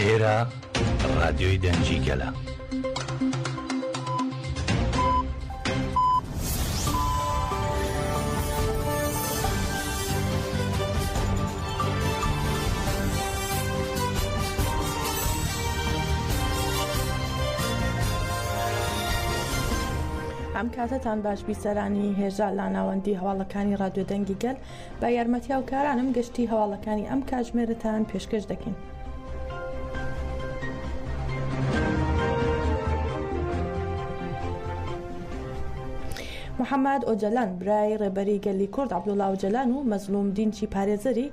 ئێرە ڕادیۆی دەنگی گەلە. ئەم کاتەتان باش بیسەرانی هێژا لە ناوەندی هەواڵەکانی ڕادیۆ دەنگی گەل بە یارمەتی هاوکارانم گەشتی هەواڵەکانی ئەم کاتژمێرەتان پێشکەش دەکەین. محەممەد ئۆجەلان برای ڕێبەری گەلی کورد عەبدوڵا ئۆجەلان و مەزلوم دینچی پارێزەری،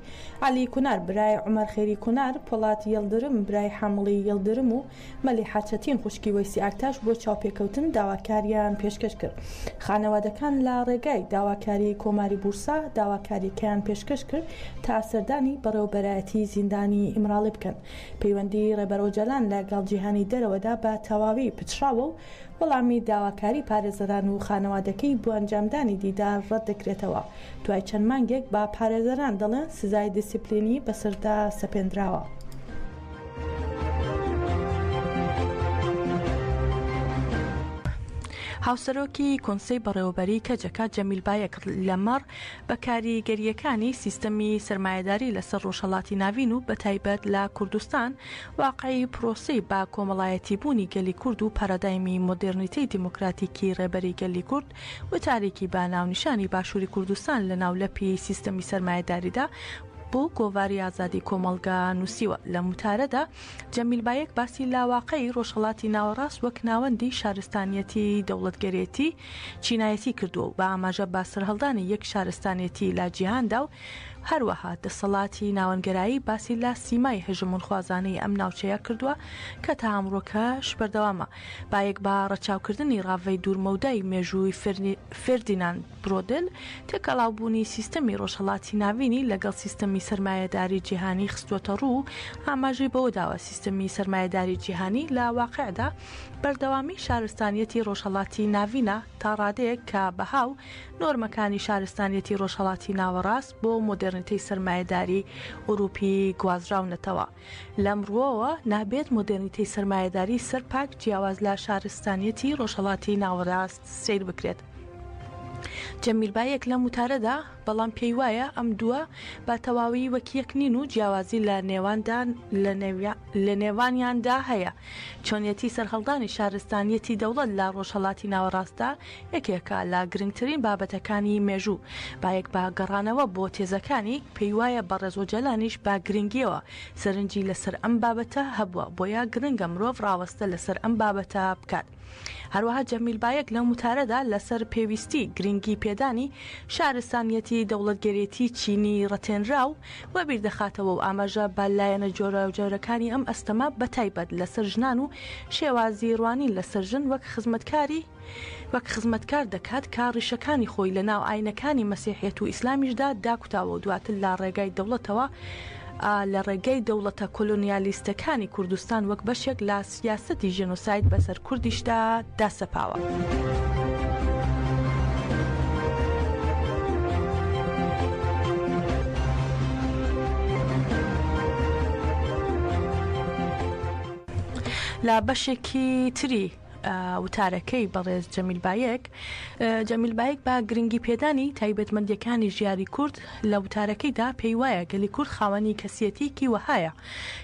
عەلی کونار برای عومەر خێری کونار، پۆڵات یڵدرم برای حامڵی یڵدرم و مەلیحە چەتین خوشکی وەیسی ئاکتاش بۆ چاوپێکەوتن داواکاریان پێشکەش کرد. خانەوادەکان لە ڕێگای داواکاری کۆماری بورسا داواکاریەکەیان پێشکەش کرد تا سەردانی بەڕێوەبەرایەتی زیندانی ئیمراڵی بکەن. پەیوەندی ڕێبەر ئۆجالان لە گەڵ جیهانی دەرەوەدا بە تەواوی پچڕاوە و وەڵامی داواکاری پارێزەران و خانەوادەکەی بۆ ئەنجامدانی دیدار ڕەتدەکرێتەوە. دوای چەند مانگێک بە پارێزەران دەڵێن سزای دیسیپلینی بەسەردا سەپێندراوە. هاوسەرۆکی کۆنسەی بەڕێوەبەریی کەجەکە جەمیل بایەک لەمەڕ بە کاریگەرییەکانی سیستەمی سەرمایەداری لەسەر ڕۆژهەڵاتی ناڤین و بەتایبەت لە کوردستان، واقعی پرۆسەی بە کۆمەڵایەتیبوونی گەلی کورد و پارادایمی مۆدێرنیتەی دیموکراتیکی ڕێبەری گەلی کورد وتارێکی بە ناونیشانی باشووری کوردستان لە ناو لەپی سیستەمی سەرمایەداریدا بۆ گۆڤاری ئازادی کۆمەڵگا نووسیوە. لەم وتارەدا جەمیل بایەک باسی لە واقعی ڕۆژهەڵاتی ناوەڕاست وەک ناوەندی شارستانیەتی دەوڵەتگەرێتی چینایەتی کردووە و بە ئاماژە بە سەرهەڵدانی یەک شارستانیەتی لە جیهاندا و هەروەها دەسەڵاتی ناوەندگەرایی باسی لە سیمای هەژموونخوازانەی ئەم ناوچەیە کردووە کە تا ئەمڕۆکەش بەردەوامە. بایەک بە ڕەچاوکردنی ڕاڤەی دوورمەودای مێژووی فێردیناند برۆدل، تێکەڵاوبوونی سیستەمی ڕۆژهەڵاتی ناوینی لەگەڵ سیستەمی سەرمایەداری جیهانی خستووەتەڕوو و ئاماژەی بەوەداوە سیستەمی سەرمایەداری جیهانی لە واقیعدا بەردەوامی شارستانیەتی ڕۆژهەڵاتی ناوینە تا ڕادەیەک کە بەها و نۆرمەکانی شارستانیەتی ڕۆژهەڵاتی ناوەڕاست بۆ مۆدێرنیتەی سەرمایەداری ئوروپی گوازراونەتەوە. لەم ڕووەوە نابێت مۆدێرنیتەی سەرمایەداری سەر پاک جیاواز لە شارستانیەتی ڕۆژهەڵاتی ناوەڕاست سەیر بکرێت. جەمیل بایەک لەم وتارەدا بەڵام پێی وایە ئەم دووە بە تەواوی وەک یەک نین و جیاوازی لە نێواندا لە نێوانیاندا هەیە. چۆنیەتی سەرهەڵدانی شارستانیەتی دەوڵەت لە ڕۆژهەڵاتی ناوەڕاستدا یەکێکە لە گرنگترین بابەتەکانی مێژوو. بایەک بە گەڕانەوە بۆ تێزەکانی، پێی وایە بەڕێز ئۆجەلانیش بە گرنگییەوە سەرنجی لەسەر ئەم بابەتە هەبووە، بۆیە گرنگە مرۆڤ ڕاوەستە لەسەر ئەم بابەتە بکات. هەروەها جەمیل بایەک لەم وتارەدا لەسەر پێویستی گرنگی پێدانی شارستانیەتی دەوڵەتگەرێتی چینی ڕەتێنراو وەبیر دەخاتەوە و ئاماژە بە لایەنە جۆراوجۆرەکانی ئەم ئەستەمە بەتایبەت لەسەر ژنان و شێوازی ڕوانین لەسەر ژن وەک خزمەتکاری وەک خزمەتکار دەکات کە ڕیشەکانی خۆی لە ناو ئاینەکانی مەسیحیەت و ئیسلامیشدا داکوتاوە و دواتر لە ڕێگای دەوڵەتەوە لە ڕێگەی دەوڵەتە کۆلۆنیالیستەکانی کوردستان وەک بەشێک لە سیاسەتی ژێنۆساید بەسەر کوردیشدا داسەپاوە. لە بەشێکی تری وتارەکەی بەڕێز جەمیل بایەک، جەمیل بایک بە گرنگی پێدانی تایبەتمەندیەکانی ژیاری کورد لە وتارەکەیدا پێی وایە گەلی کورد خاوەنی کەسیەتیەکی وەهایە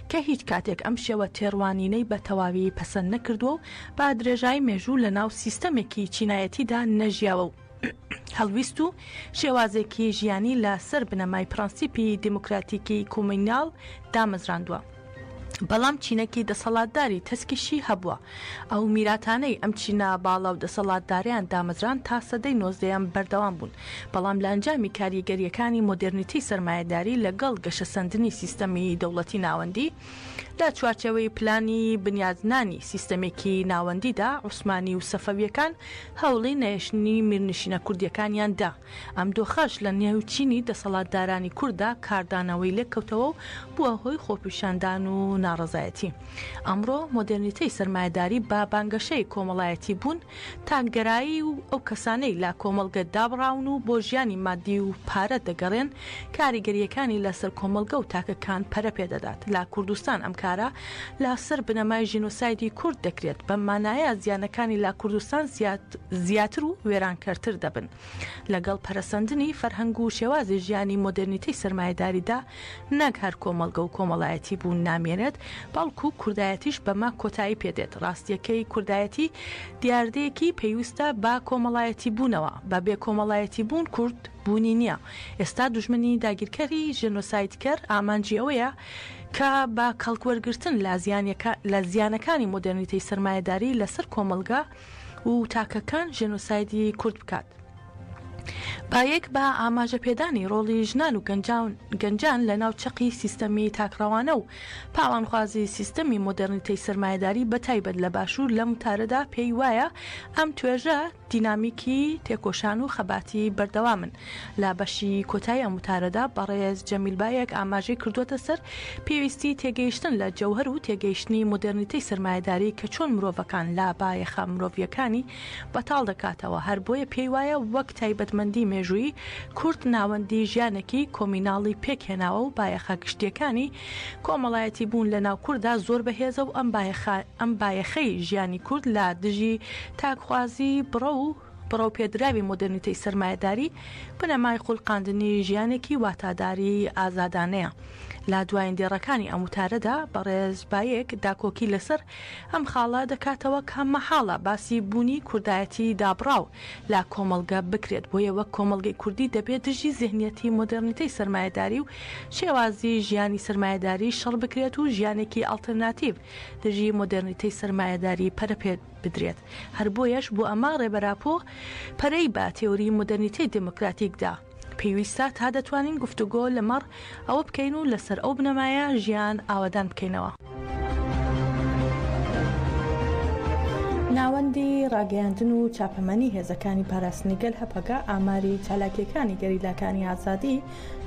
کە هیچ کاتێک ئەم شێوە تێڕوانینەی بە تەواوی پەسەند نەکردووە و بە درێژایی مێژوو لە ناو سیستەمێکی چینایەتیدا نەژیاوە و هەڵویست و شێوازێکی ژیانی لە سەر بنەمای پرەنسیپی دیموکراتیکی کۆمیناڵ دامەزراندووە. بەڵام چینێکی دەسەڵاتداری تەسکیشی هەبووە. ئەو میراتانەی ئەم چینە باڵا و دەسەڵاتدارەیان دامەزراند تا سەدەی نۆزدەیەم بەردەوام بوون، بەڵام لە ئەنجامی کاریگەرییەکانی مۆدێرنیتەی سەرمایەداری لەگەڵ گەشەسەندنی سیستەمی دەوڵەتی ناوەندی لە چوارچێوەی پلانی بنیادنانی سیستەمێکی ناوەندیدا عوسمانی و سەفەوییەکان هەوڵی نەهێشتنی میرنشینە کوردییەکانیان دا. ئەم دۆخەش لە نێو چینی دەسەڵاتدارانی کورددا کاردانەوەی لێکەوتەوە و بووە هۆی خۆپیشاندان و ناڕەزایەتی. ئەمڕۆ مۆدێرنیتەی سەرمایەداری بە بانگەشەی کۆمەڵایەتی بوون، تاکگەرایی و ئەو کەسانەی لە کۆمەڵگە دابڕاون و بۆ ژیانی ماددی و پارە دەگەڕێن، کاریگەرییەکانی لەسەر کۆمەڵگە و تاکەکان پەرە پێدەدات. لە کوردستان ئەم کارە لە سەر بنەمای ژینۆسایدی کورد دەکرێت، بەم مانایە زیانەکانی لە کوردستان زیاتر و وێرانکەرتر دەبن. لەگەڵ پەرەسەندنی فەرهەنگ و شێوازی ژیانی مۆدێرنیتەی سەرمایەداریدا نەک هەر کۆمەڵگە و کۆمەڵایەتی بوون نامێنێت، بەڵکو کوردایەتیش بەمە کۆتایی پێدێت. ڕاستییەکەی کوردایەتی دیاردەیەکی پەیوستە بە کۆمەڵایەتی بوونەوە، بە بێ کۆمەڵایەتی بوون کورد بوونی نییە. ئێستا دوژمنی داگیرکەری ژێنۆسایدکەر ئامانجی ئەوەیە کە بە کەڵکوەرگرتن لە زیانەکانی مۆدێرنیتەی سەرمایەداری لەسەر کۆمەڵگە و تاکەکان ژێنۆسایدی کورد بکات. بایەک بە ئاماژەپێدانی ڕۆڵی ژنان و گەنجان لە ناو چەقی سیستەمی تاکڕەوانە و پاوانخوازی سیستەمی مۆدێڕنیتەی سەرمایەداری بە تایبەت لە باشوور لەم وتارەدا پێی وایە ئەم توێژە دینامیکی تێکۆشان و خەباتی بەردەوامن. لە بەشی کۆتایی ئەم وتارەدا بەڕێز جەمیل بایەک ئاماژەی کردووەتە سەر پێویستی تێگەیشتن لە جەوهەر و تێگەیشتنی مۆدێرنیتەی سەرمایەداری کە چۆن مرۆڤەکان لە بایەخە مرۆڤییەکانی بەتاڵ دەکاتەوە، هەر بۆیە پێی وایە وەک تایبەتمەندی مێژوویی کورد ناوەندی ژیانێکی کۆمیناڵی پێک هێناوە و بایەخە گشتییەکانی کۆمەڵایەتی بوون لە ناو کورددا زۆر بەهێزە و ئەم بایەخە ئەم بایەخەی ژیانی کورد لە دژی تاکخوازی بڕەو و بڕەوپێدراوی مۆدێرنیتەی سەرمایەداری بنەمای خولقاندنی ژیانێکی واتاداری ئازادانەیە. لە دوایین دێڕەکانی ئەم وتارەدا بەڕێز بایەک داکۆکی لەسەر ئەم خاڵە دەکاتەوە کە مەحاڵە باسی بوونی کوردایەتی دابڕاو لە کۆمەڵگە بکرێت، بۆیە وەک کۆمەڵگەی کوردی دەبێت دژی زیهنیەتی مۆدێڕنیتەی سەرمایەداری و شێوازی ژیانی سەرمایەداری شەڕ بکرێت و ژیانێکی ئەڵتەرناتیڤ دژی مۆدێڕنیتەی سەرمایەداری پەرە پێ بدرێت. هەر بۆیەش بۆ ئەمە ڕێبەر ئاپۆ پەرەی بە تێوری مۆدێرنیتەی دێمۆکراتیک دا. پێویستە تا دەتوانین گفتوگۆ لەمەڕ ئەوە بکەین و لەسەر ئەو بنەمایە ژیان ئاوەدان بکەینەوە. ناوەندی ڕاگەیاندن و چاپەمەنی هێزەکانی پاراستنی گەل هەپەگە ئاماری چالاکییەکانی گەریلاکانی ئازادی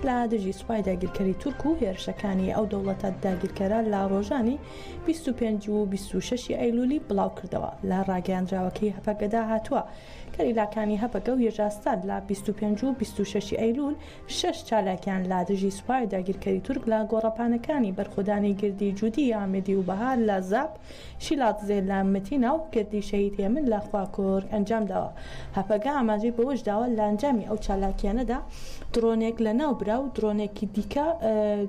لە دژی سوپای داگیرکەری تورک و هێرشەکانی ئەو دەوڵەتە داگیرکەرە لە ڕۆژانی 25 و 26 ئەیلولی بڵاوکردەوە. لە ڕاگەیاندراوەکەی هەپەگەدا هاتووە، گەریلاکانی هەپەگە و یەژاستار لە 25 و 26 ئەیلول شەش چالاکیان لە دژی سوپای داگیرکەری تورک لە گۆڕەپانەکانی بەرخۆدانی گردی جودی ئامێدی و بەهار لە زاپ، شیلادزێ لە مەتینا و گردی شەهید هێمن لە خواکۆرک ئەنجامداوە. هەپەگە ئاماژەی بەوەشداوە، لە ئەنجامی ئەو چالاکیانەدا درۆنێک لەناوبرا و درۆنێکی دیکە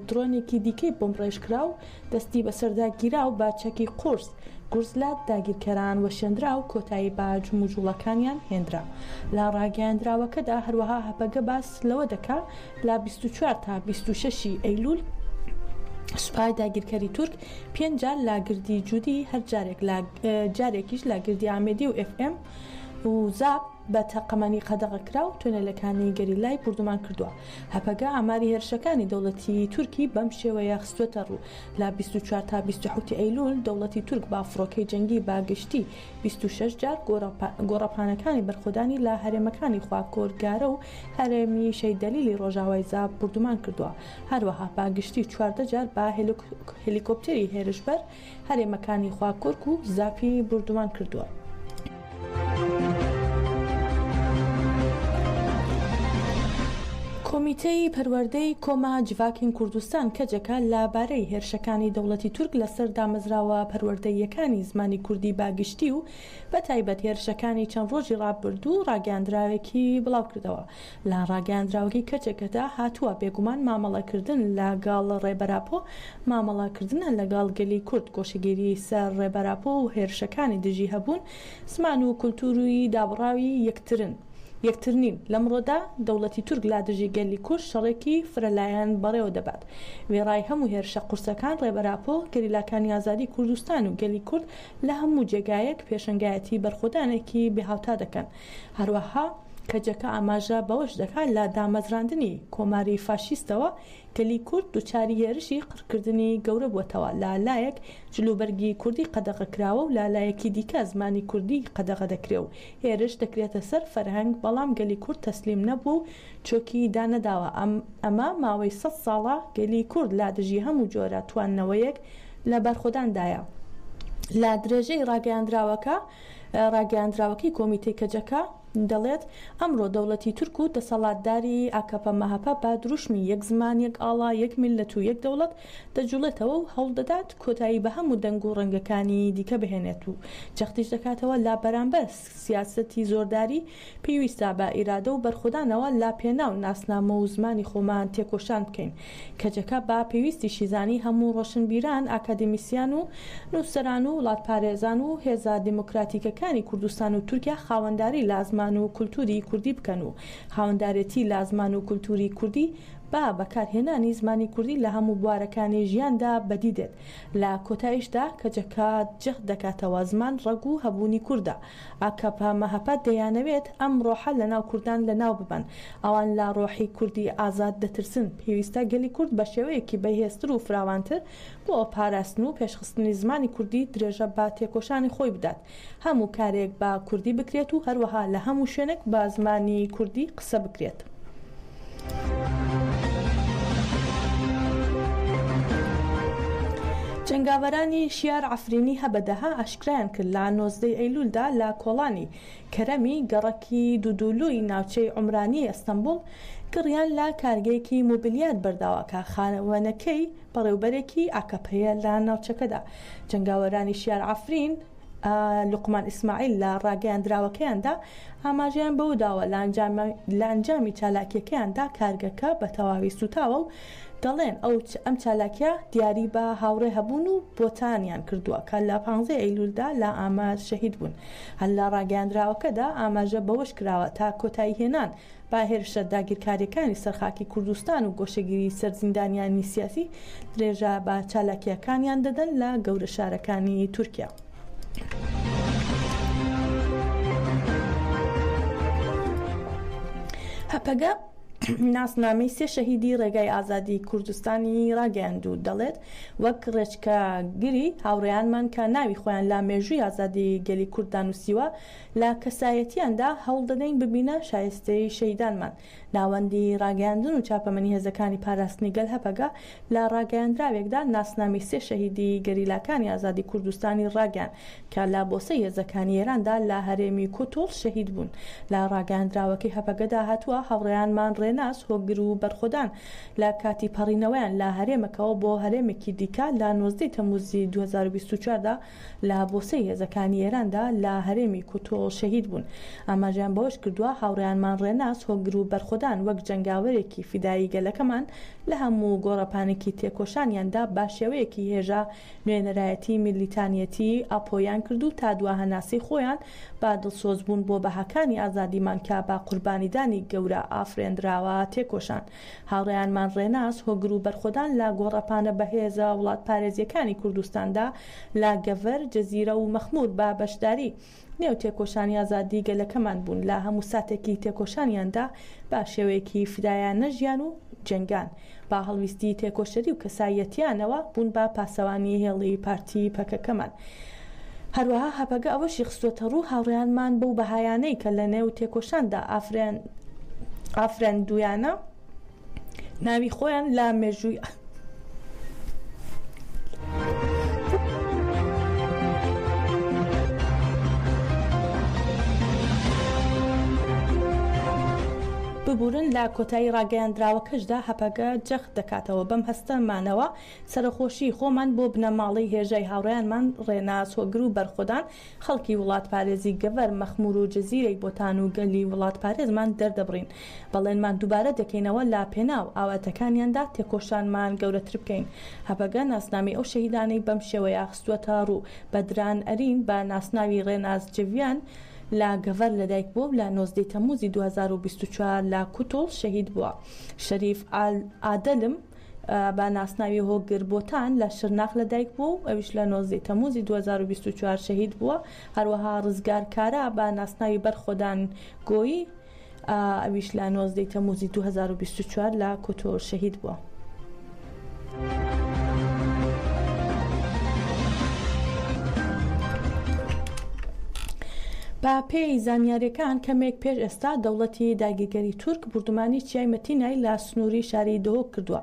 درۆنێکی دیکەی بۆمبڕێژکراو دەستی بەسەردا گیرا و بە چەکی قورس گورز لە داگیرکەران وەشێندرا و کۆتایی بە جموجوڵەکانیان هێندرا. لە ڕاگەیاندراوەکەدا هەروەها هەپەگە باس لەوە دەکا لە 24 تا 26 ی ئەیلول سوپای داگیرکەری تورک پێنج جار لە گردی جودی هەر جارێک لە جارێکیش لە گردی ئامێدی و ئێف ئێم و زاپ بە تەقەمەنی قەدەغەکراو تونێلەکانی گەریلای بوردومان کردووە. هەپەگە ئاماری هێرشەکانی دەوڵەتی تورکی بەم شێوەیە خستووەتە ڕوو، لە 24 تا 27 ئەیلول دەوڵەتی تورک بە فڕۆکەی جەنگی بە گشتی 26 جار گۆڕەپانەکانی بەرخۆدانی لە هەرێمەکانی خواکۆر، گارە و هەرێمی شەهید دەلیلی ڕۆژاوای زاپ بوردومان کردووە. هەروەها بە گشتی 14 جار بە هێلیکۆپتەری هێرشبەر هەرێمەکانی خواکورک و زاپی بوردومان کردووە. کۆمیتەی پەروەردەی کۆما جڤاکین کوردستان، کەجەکە، لە بارەی هێرشەکانی دەوڵەتی تورک لەسەر دامەزراوە پەروەردەییەکانی زمانی کوردی بە گشتی و بە تایبەت هێرشەکانی چەند ڕۆژی ڕابردوو ڕاگەیاندراوێکی بڵاوکردەوە. لە ڕاگەیاندراوەکەی کەجەکەدا هاتووە، بێگومان مامەڵەکردن لەگەڵ ڕێبەر ئاپۆ مامەڵەکردنە لەگەڵ گەلی کورد، گۆشەگیری سەر ڕێبەر ئاپۆ و هێرشەکانی دژی هەبوون، زمان و کولتووری دابڕاوی یەکترن یەکتر نین. لەمڕۆدا دەوڵەتی تورک لە دژی گەلی کورد شەڕێکی فرەلایەن بەڕێوە دەبات. وێڕای هەموو هێرشە قورسەکان ڕێبەر ئاپۆ، گەریلاکانی ئازادی کوردستان و گەلی کورد لە هەموو جێگایەک پێشەنگایەتی بەرخۆدانێکی بێهاوتا دەکەن. هەروەها کەجەکە ئاماژە بەوەش دەکات لە دامەزراندنی کۆماری فاشیستەوە گەلی کورد دوچاری هێرشی قڕکردنی گەورە بووەتەوە، لە لایەک جلوبەرگی کوردی قەدەغە کراوە و لە لایەکی دیکە زمانی کوردی قەدەغە دەکرێ و هێرش دەکرێتە سەر فەرهەنگ، بەڵام گەلی کورد تەسلیم نەبووە و چۆکی دانەداوە، ئەمە ماوەی سەد ساڵە گەلی کورد لە دژی هەموو جۆرە تواندنەوەیەک. لە بەرخۆداندایە. لە درێژەی ڕاگەیاندراوەکە ڕاگەیاندراوەکەی کۆمیتەی کەجەکە دەڵێت، ئەمڕۆ دەوڵەتی تورک و دەسەڵاتداری ئاکەپە-مەهەپە بە دروشمی یەک زمان، یەک ئاڵا، یەک میللەت و یەک دەوڵەت دەجوڵێتەوە و هەوڵدەدات کۆتایی بە هەموو دەنگ و ڕەنگەکانی دیکە بهێنێت و جەختیش دەکاتەوە لە بەرامبەر سیاسەتی زۆرداری پێویستە بە ئیرادە و بەرخۆدانەوە لە پێناو ناسنامە و زمانی خۆمان تێکۆشان بکەین. کەجەکە بە پێویستیشی زانی هەموو ڕۆشنبیران، ئاکادمیسیان و نووسەران و وڵاتپارێزان و هێزە دیموکراتیکەکانی کوردستان و تورکیا خاوەنداری لە زمان و کولتوری کوردی بکەن و خاوەندارێتی لە زمان و کولتوری کوردی بە بەکارهێنانی زمانی کوردی لە هەموو بوارەکانی ژیاندا بەدی دێت. لە کۆتایشدا کەجەکە جەخت دەکاتەوە زمان ڕەگ و هەبوونی کوردە. ئاکەپە مەهەپە دەیانەوێت ئەم ڕۆحە لەناو کوردان لەناو ببەن. ئەوان لە ڕۆحی کوردی ئازاد دەترسن. پێویستە گەلی کورد بە شێوەیەکی بەهێزتر و فراوانتر بۆ پاراستن و پێشخستنی زمانی کوردی درێژە بە تێکۆشانی خۆی بدات. هەموو کارێک بە کوردی بکرێت و هەروەها لە هەموو شوێنێک بە زمانی کوردی قسە بکرێت. جەنگاوەرانی شیار عەفرینی هەبەدەهە ئاشکرایان کرد لە 19 ئەیلولدا لە کۆڵانی کەرەمی گەڕەکی دودولوی ناوچەی عومرانیەی ئەستەنبوڵ گڕیان لە کارگەیەکی مۆبیلیات بەرداوە کە خاوەنەکەی بەڕێوبەرێکی ئاکەپەیە لە ناوچەکەدا. جەنگاوەرانی شیار عەفرین لوقمان ئیسماعیل لە ڕاگەیاندراوەکەیاندا ئاماژەیان بەوەداوە، لە ئەنجامی چالاکییەکەیاندا کارگەکە بە تەواوی سووتاوە و دەڵێن، ئەو ئەم چالاکییە دیاری بە هاوڕێ هەبوون و بۆتانیان کردووە کە لە پانزەی ئەیلوولدا لە ئامەد شەهید بوون. هەر لە ڕاگەیاندراوەکەدا ئاماژە بەوەش کراوە، تا کۆتاییهێنان بە هێرشە داگیرکارییەکانی سەر خاکی کوردستان و گۆشەگیری سەر زیندانیانی سیاسی درێژە بە چالاکییەکانیان دەدەن لە گەورە شارەکانی تورکیا. هەپەگە ناسنامەی سێ شەهیدی ڕێگای ئازادی کوردستانی ڕاگەیاند و دەڵێت وەک ڕێچکەگری هاوڕێیانمان کە ناوی خۆیان لە مێژووی ئازادی گەلی کورددا نووسیوە لە کەسایەتییاندا هەوڵدەدەین ببینە شایستەی شەهیدانمان. ناوەندی ڕاگەیاندن و چاپەمەنی هێزەکانی پاراستنی گەل هەپەگە لە ڕاگەیاندراوێکدا ناسنامەی سێ شەهیدی گەریلاکانی ئازادی کوردستانی ڕاگەیاند کە لە بۆسەی هێزەکانی ئێراندا لە هەرێمی کوتوڵ شەهید بوون. لە ڕاگەیاندراوەکەی هەپەگەدا هاتووە، هاوڕێیانمان ڕێناس هۆگر و بەرخۆدان لە کاتی پەڕینەوەیان لە هەرێمەکەوە بۆ هەرێمێکی دیکە لە 19 تەمموزی 2024 دا لە بۆسەی هێزەکانی ئێراندا لە هەرێمی کوتوڵ شەهید بوون. ئاماژەیان بەوەشکردووە، هاوڕێیانمان ڕێناس هۆگر و بەرخۆدان وەک جەنگاوەرێکی فیدایی گەلەکەمان لە هەموو گۆڕەپانێکی تێکۆشانیاندا بە شێوەیەکی هێژا نوێنەرایەتی میللیتانیەتی ئاپۆیان کرد و تا دوا هەناسەی خۆیان بە دڵسۆزبوون بۆ بەهاکانی ئازادیمان کە بە قوربانیدانی گەورە ئافرێندراوە تێکۆشان. هاوڕێیانمان ڕێناس هۆگر و بەرخۆدان لە گۆڕەپانە بەهێزە وڵاتپارێزییەکانی کوردستاندا لە گەڤەر، جزیرە و مەخموور بە بەشداری نێو تێکۆشانی ئازادی گەلەکەمان بوون، لە هەموو ساتێکی تێکۆشانیاندا بە شێوەیەکی فیدایانە ژیان و جەنگان، بە هەڵویستی تێکۆشەری و کەسایەتیانەوە بوون بە پاسەوانی هێڵی پارتی پەکەکەمان. هەروەها هەپەگە ئەوەشی خستووەتەڕوو، هاوڕێیانمان بەو بەهایانەی کە لە نێو تێکۆشاندا ئافراندوویانە، ناوی خۆیان لە مێژووی. ببورن لە کۆتایی ڕاگەیاندراوەکەشدا هەپەگە جەخت دەکاتەوە بەم هەستەمانەوە سەرەخۆشی خۆمان بۆ بنەماڵەی هێژای هاوڕێیانمان ڕێناس هۆگر و بەرخۆدان خەڵکی وڵاتپارێزی گەڤەر، مەخمور و جزیرەی بۆتان و گەلی وڵاتپارێزمان دەردەبڕین. بەڵێنمان دووبارە دەکەینەوە لە پێناو ئاواتەکانیاندا تێکۆشانمان گەورەتر بکەین. هەپەگە ناسنامەی ئەو شەهیدانەی بەم شێوەیە خستووەتە ڕوو، بەدران ئەرین بە ناسناوی ڕێناس جڤیان لە گەڤەر لەدایک بووە و لە 19 تەمموزی 2024 لە کوتوڵ شەهید بووە. شەریف ئادەلم، بە ناسناوی هۆگر بۆتان لە شرناخ لەدایک بووە و ئەویش لە 19 تەمووزی 2024 شەهید بووە، هەروەها ڕزگار کارا بە ناسناوی بەرخۆدان گۆیی ئەویش لە 19 تەمووزی 2024 لە کوتۆر شەهید بووە. بە پێی زانیاریەکان کەمێک پێش ئێستا دەوڵەتی داگیرگەری تورک بوردومانی چیای مەتینای لە سنووری شاری دهۆک کردووە.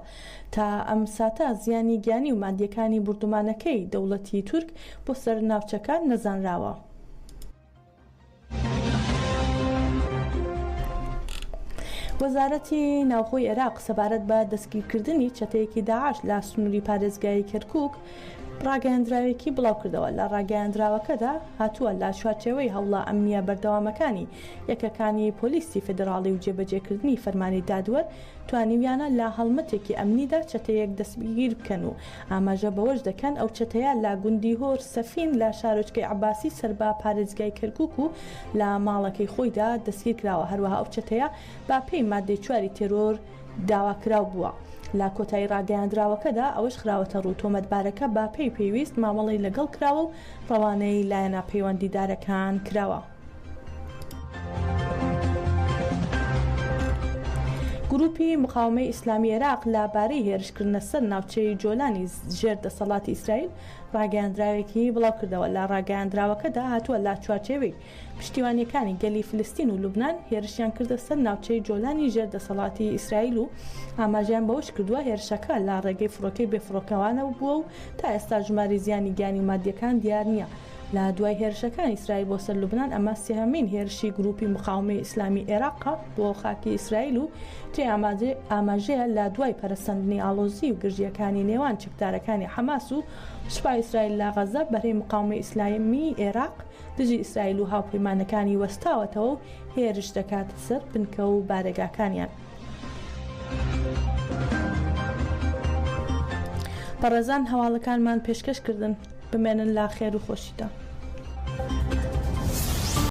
تا ئەم ساتە زیانی گیانی و مادیەکانی بوردومانەکەی دەوڵەتی تورک بۆ سەر ناوچەکە نەزانراوە. وەزارەتی ناوخۆی عێراق سەبارەت بە دەستگیرکردنی چەتەیەکی داعش لە سنووری پارێزگای کەرکووک ڕاگەیاندراوێکی بڵاوکردەوە. لە ڕاگەیاندراوەکەدا هاتووە، لە چوارچێوەی هەوڵە ئەمنییە بەردەوامەکانی یەکەکانی پۆلیسی فیدراڵی و جێبەجێکردنی فەرمانی دادوەر توانیویانە لە هەڵمەتێکی ئەمنیدا چەتەیەک دەستگیر بکەن و ئاماژە بەوەش دەکەن ئەو چەتەیە لە گوندی هۆر سەفین لە شارۆچکەی عەباسی سەر بە پارێزگای کەرکوک و لە ماڵەکەی خۆیدا دەستگیرکراوە، هەروەها ئەو چەتەیە بە پێی ماددەی چواری تێرۆر داواکراو بووە. لە کۆتایی ڕاگەیاندراوەکەدا ئەوەش خراوەتەڕوو، تۆمەتبارەکە بە پێی پێویست مامەڵەی لەگەڵ کراوە و ڕەوانەی لایەنە پەیوەندیدارەکان کراوە. گروپی مقاومەی ئیسلامی عێراق لە بارەی هێرشکردنە سەر ناوچەی جۆلانی ژێر دەسەڵاتی ئیسرائیل ڕاگەیاندراوێکی بڵاوکردەوە. لە ڕاگەیاندراوەکەدا هاتووە لە چوارچێوەی پشتیوانییەکانی گەلی فلستین و لوبنان هێرشیان کردە سەر ناوچەی جۆلانی ژێر دەسەڵاتی ئیسرائیل و ئاماژەیان بەوەشکردووە هێرشەکە لە ڕێگەی فڕۆکەی بێفڕۆکەوانەوە بووە و تا ئێستا ژمارەی زیانی گیانی و مادییەکان دیار نییە. لە دوای هێرشەکانی ئیسرائیل بۆ سەر لوبنان، ئەمە سێهەمین هێرشی گرووپی مقاومەی ئیسلامی عێراقە بۆ خاکی ئیسرائیل و جێی ئاماژەیە لە دوای پەرەسەندنی ئاڵۆزی و گرژییەکانی نێوان چەکدارەکانی حەماس و سوپای ئیسرائیل لە غەزە، بەرەی مقاومەی ئیسلامی عێراق دژی ئیسرائیل و هاوپەیمانەکانی وەستاوەتەوە و هێرش دەکاتە سەر بنکە و بارەگاکانیان. بەڕێزان هەواڵەکانمان پێشکەش کردن. بمێنن لە خێر و خۆشیدا.